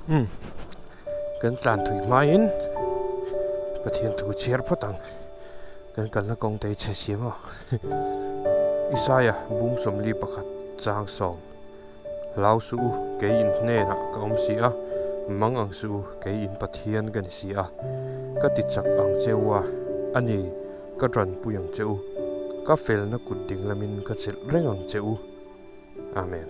Umm kan tlan thui hmain Pathian thu chhiar phawt ang kan kalna kawng te hi chhe si maw Isaia bung sawmli pakhat chang sawm Hlau suh u kei in hnenah ka awm si a mang ang suh u kei in Pathian ka ni si a ka ti chak ang che u a a ni ka tanpui ang che u ka felna kut ding lamin ka chelh reng ang che u Amen.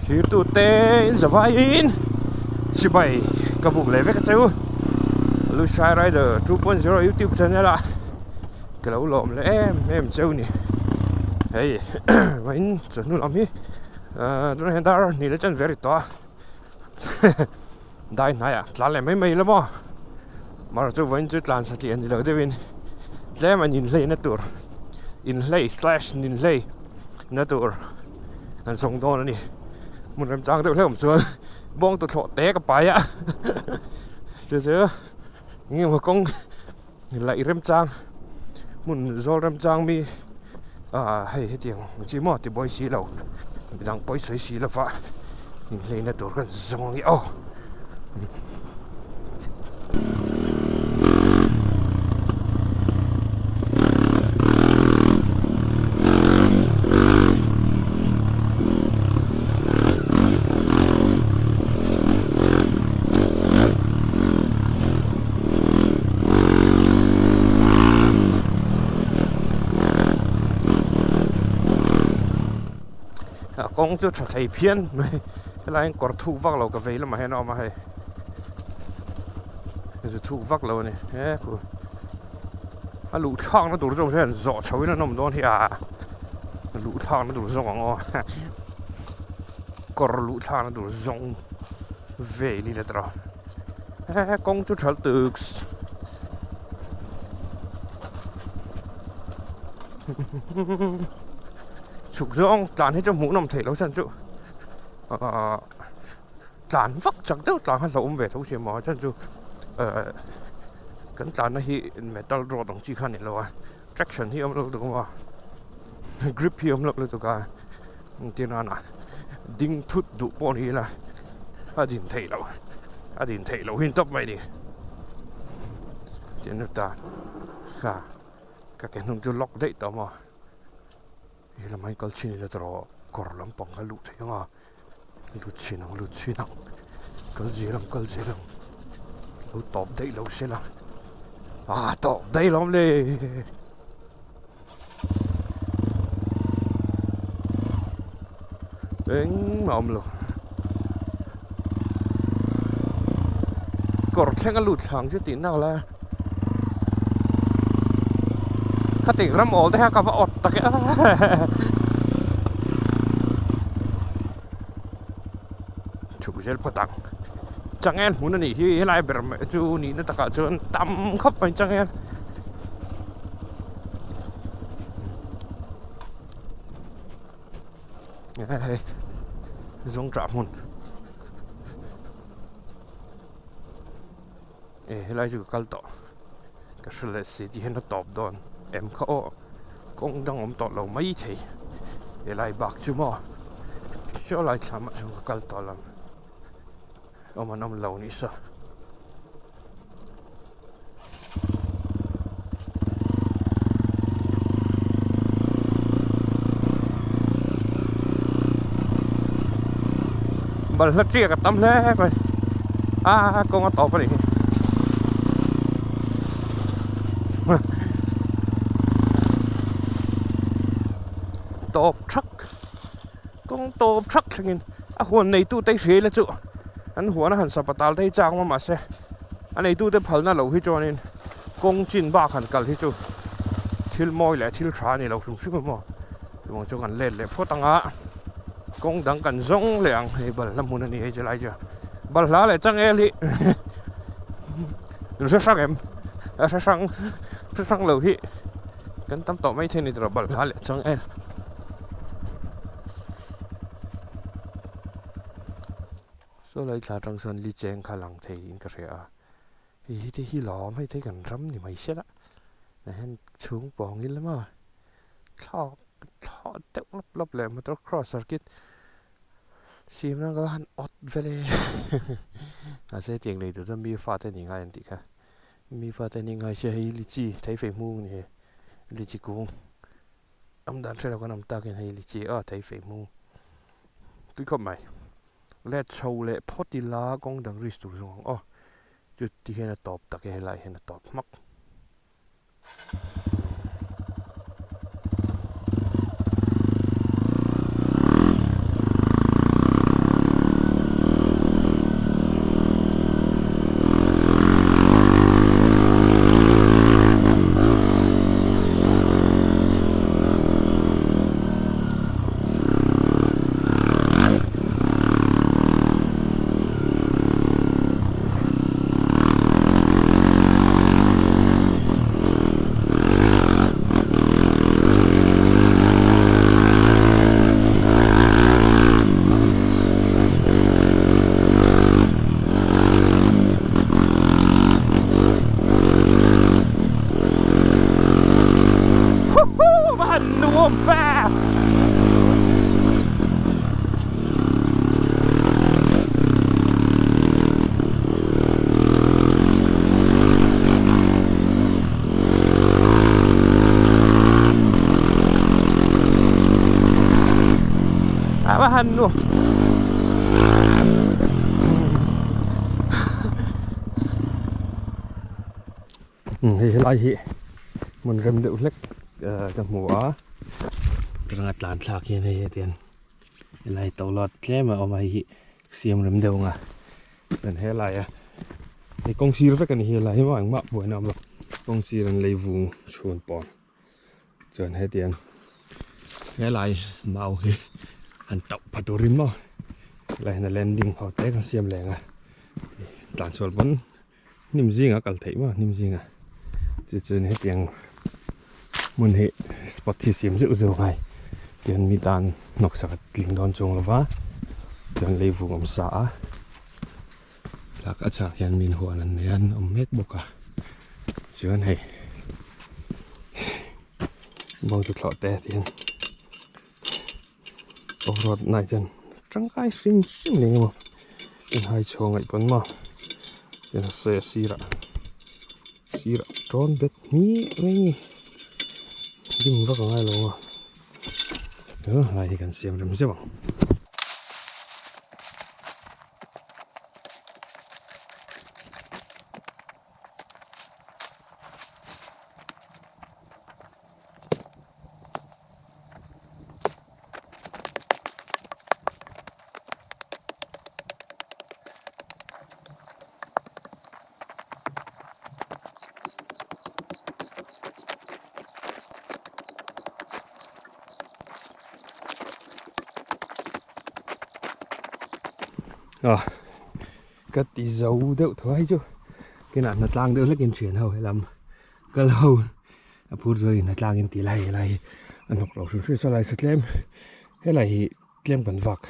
Thirtute in zavaiin chibai ka buk leh vek a cheu Lushai Rider 2.0 YouTube channel ah ka lo lawm leh em em cheu ni hei vawiin chawhnu lam hi ahh tunah hian dar hnih leh chen ve ri tawh a dai hnaiah tlan leh mai mai la maw mar chu vawiin chu tlan satliah ni lo deuhin tlem an inhleina tur inhlei slash ninhlei na tur an zawng dawn a ni hmun remchang deuh hleuh awm chuan bawng tuthlawh te ka pai a chu chu eng emaw kawng. Laih remchang hmun zawl remchang mi ah hei hetiang ang chi maw ti buai si lo midang pawi sawi si lo va inhleina tur kan zawng ang i aw. A kawng chu tha thei phian mai helai hian kawr thuk vak lo ka vei lamah hian a awm a hei zu thuk vak lo a ni he khu a luh thlakna tur zawk hian zawh chho in an awm dawn hi a luh thlakna tur zawk ang aw kawr luh thlakna tur zawng vel ila tawh he kawng chu tha lutuk chhuk zawng tlan hi chu hmuh nawm theih loh chan chu ahh tlan vak chak deuh tlan kha hlauhawm ve tho si maw chan chu ehh kan tlanna hi metal road ang chi kha a ni lo a traction hi a awm lo lutuk a grip hi a awm lo lutuk a engtir nana ding thut duh pawh ni ila a din theih loh a din theih loh hi tawp mai a ni tin ta kha ka ke hnung chu lock daih tawh maw helamah hian kal chhin ila tawh kawr lampang kha luh theih ang a. Lut chhin ang lut chhin ang kal zel ang kal zel ang lo tawp daih lo se la ah tawp daih lawm le engmah a awm lo kawr thleng a lut thlang chu tih nak lai a khati ram awl te kha ka va awt tak e chhuk zel phawt ang changel hmun a nih hi helai ber mai chu nihna takah chuan tam khawp mai changel. Hei zawngṭah hmun e helai chu ka kal tawh ka hre leh si tih hian a tawp dawn em kha aw kawng dang awm tawh lo mai thei helai bak chu maw saw lai thlam ah chuan ka kal tawh lo awm an awm lo nih saw. Balhla tiak a tam hle mai a kawng a tawp a nih hi tawp thak kawng tawp thak thlengin a huan neitu te hria ila chu an huan a han sapatal te hi chak a mahse. A neitute phalna loh hi chuanin kawng chin bak han kal hi chu thil mawi leh thil tha a ni lo hrim hrim a maw chuvang chuan kan let leh phawt ang a. Kawng dang kan zawng leh ang hei balhla hmun a ni hei chulai chu balhla leh changel hi in hre hrang em a hre hrang hre hrang lo hi kan tam tawh mai thei a ni tawh balhla leh changel. Saw lai thla atang sawn li cheng kha lang thei in ka hria a hei hi te hi lawm hei te hi kan ram ni mai se la tah hian chhung pawng ila maw. Thlak thlah deuh lawp lawp leh motor cross circuit siam nan ka han awt vel e mahse hetiang lei tur chuan mi fate ni ngai an tih kha mi fate ni ngai sia hei lichi thei fei hmung a ni hei lichi kung awm dan hre lo kan awm tak hian hei lichi aw thei fei hmung tui khawp mai let chho leh phawt ila kawng dang risk tur zawng ang aw chu ti hian a tawp tak e helaiah hian a tawp hmak. Nuam ve! A va han nuam hei helai hi hmun rem deuh hlek ka hmu a ranga tlan thlak hian hei hetiang helai tawlawt tlem a awm a hei hi siam rem deuh ang a chuan helai a hei kawng sir vek a ni helai hi maw engmah buaina a awm lo kawng sir an lei vung chhun pawn chuan hetiang helai mau hi an tauh pha turin maw helai hian a landing ho te kan siam leng a tlan chhual pawn hnim zingah kal theih maw hnim zingah chu chuan hetiang hmun hi spot hi siam zeuh zeuh a ngai tian mi tan hnawksak a tling dawn chuang lo va chuan lei vung awm sa a tlak a chhak hian min huan an nei a an awm mek bawk a chuan hei bawng chu thlawh te tihian off road na ah hian tangkai hrim hrim leh emaw inhai chhuah ngaih pawn maw tin se a sirah sirah tawn bet hmiah mai a ni dim vak a ngai lo a helai hi kan siam rem zeuh ang. A ka ti zo deuh tho hei chu kinah hna tlang deuh hlekin thian ho helam kal ho. A phur zawh in a tlang in tih lai helai hi a hnawk lo hrim hrim saw lai saw tlem helai hi tlem kan vak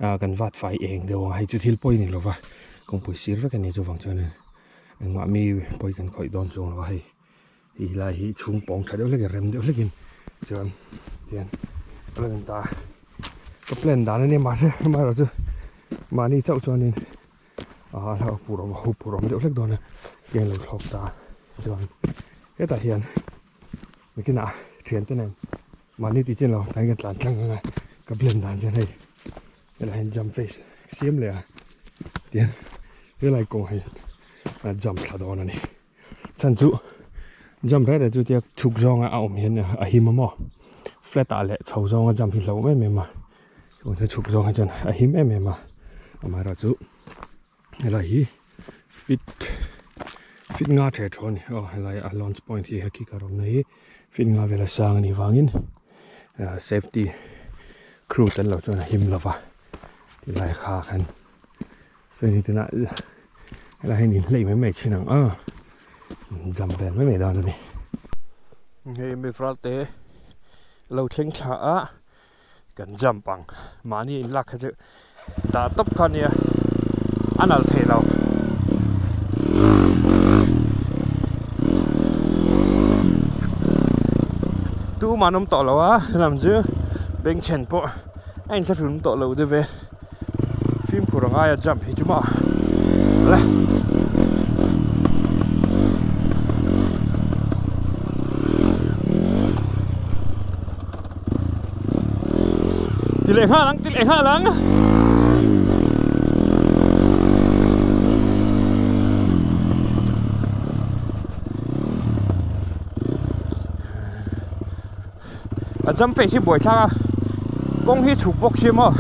ah kan vat fai eng deuh a hei chu thil pawi a ni lo va kawngpui sir vek a ni chuvang chuan in engmah mi pawi kan khawih dawn chuang lo a hei hi lai hi chhung pawng tha deuh hlek in rem deuh hlek in chuan tihian a lo in ta a ka plan dan a nia mahse amaherawhchu mahni chauh chuan in ah a pur awm a pur awm deuh hlek dawn a tiang lo thlawk ta chuan hetah hian nikinah thiante nen mahni tih chin lo tlai kan tlan tlang ang a ka blend dan chuan hei helai hian jump face siam leh a tihian helai kawng hi a jump thla dawn a ni chhan chu jump reng reng chu tia chhuk zawnga a awm hian a him a maw flat ah leh chho zawnga jump hi hlauh em em a chhuk zawng hi chuan a him em em a amaherawhchu helai hi fit fit nga the thaw a ni aw helai a launch point hi hekhi ka rawn na hi fit nga vel a sang a nih vangin ah safety. Crew tel lo chuan a him lova tilai kha khan sawi tunah helai hian inhlei mai mai thin ang a jam vel mai mai dawn a ni. Hei mi valte lo thleng thla a kan jump ang mahni in lak kha chu dah tawp kha nia a nalh thei lo. Tumah an awm tawh lo a lam chu bengchhen pawh a inthlahrun tawh lo deuh e fimkhur a ngai a jump hi chu maw le. Ti leh nghal ang ti leh nghal ang. A jump face hi buai thlak a kawng hi chhuk bawk si maw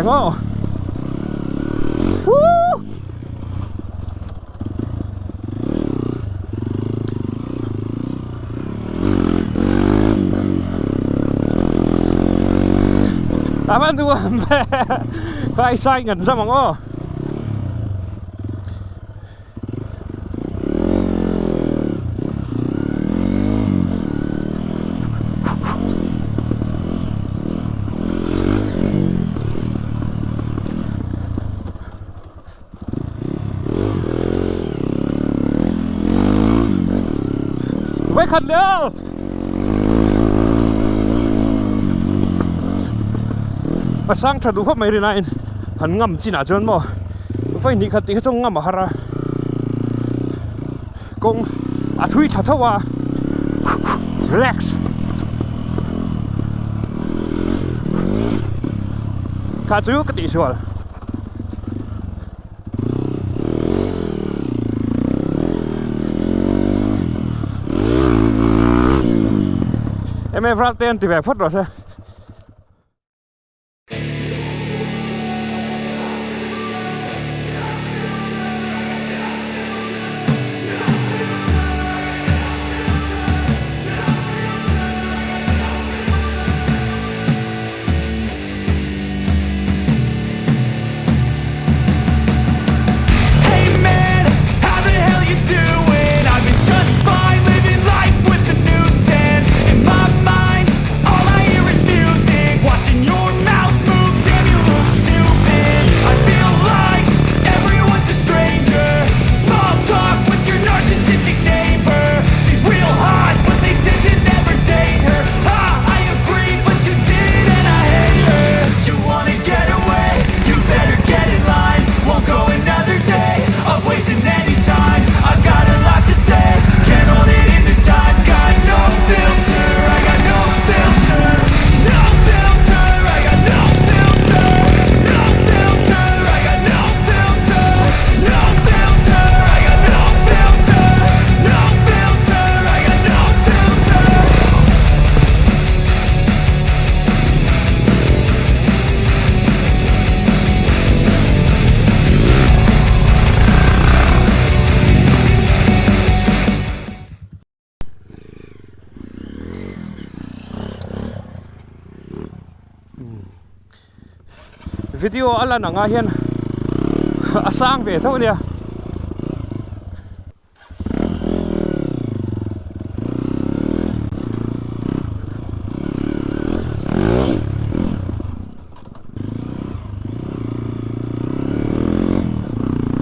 eng aw Woo! A van duh am ve khai sai ngan zam ang aw. Vawikhat leh aw! A sang tha duh khawp mai rin aiin han ngam chinah chuan maw vawi hnih khat tih kha chu ngam a har a kawng a thui tha tho a relax kha chu ka tihsual. Em ral te an ti ve phawt rawh se. Hey man, how the hell you doing? I've been just fine, living life with the noose and in my mind, all I hear is music. Watching your mouth move, damn you look stupid. I feel like everyone's a stranger. Small talk with your narcissistic neighbor. She's real hot, but they said to never date her. Ha, I agree, but you did, and I hate her. You wanna get away? You better get in line. Won't go another day of wasting any time. I've got a lot to say, can't hold it in this time. Got no filter, I got no filter. No filter, I got no filter. No filter, I got no filter. No filter, I got no filter. No filter, I got no filter. Video a lan angah hian a sang ve tho ania.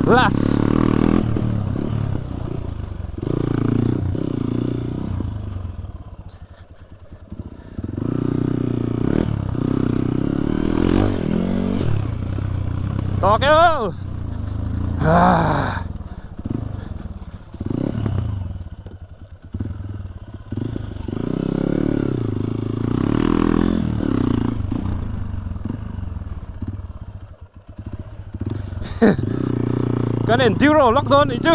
Last. Tawk eo. Ah. Kan enduro lawk dawn nih chu.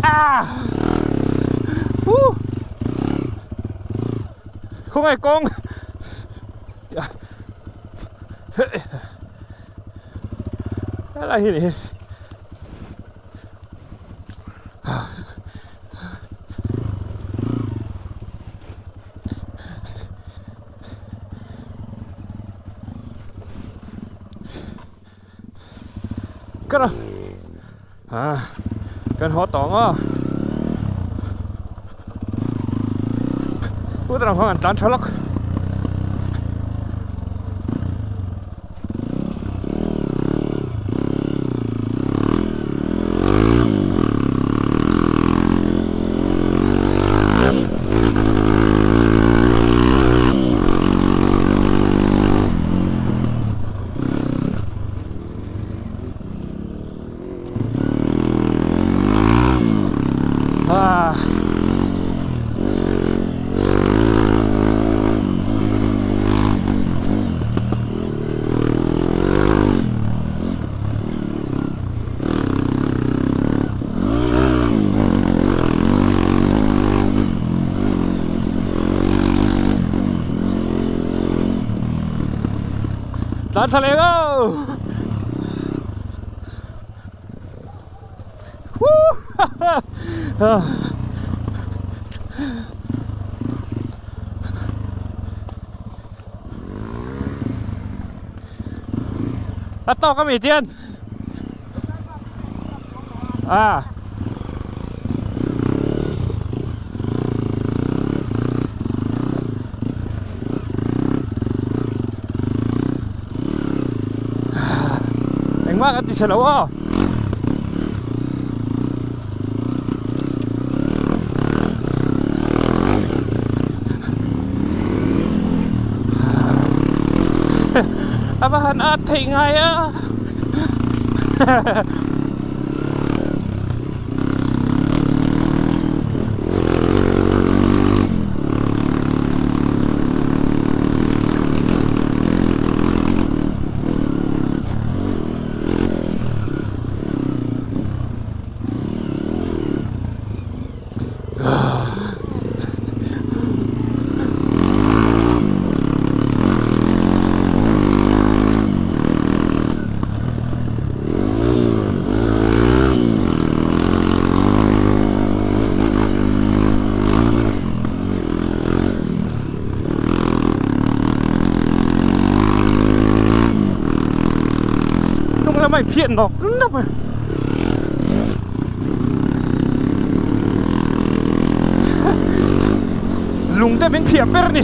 Ah! Woo! Khawngaih kawng helai hi ni hi. Kara ah kan haw tawh ang aw Udrang khan an tlan tha lawk. Tlan thla leh ngo A tawk a mi tian a Engmah ka ti chhe lo aw. A va han at theih ngai a. Hnung lama in phiat nawk nawk a. Lung te min phiah ber a ni.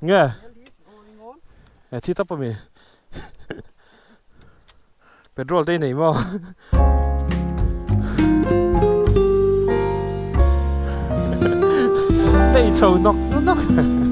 Nge thi tawp ami petrol te i nei maw. Tei chho nawk nawk.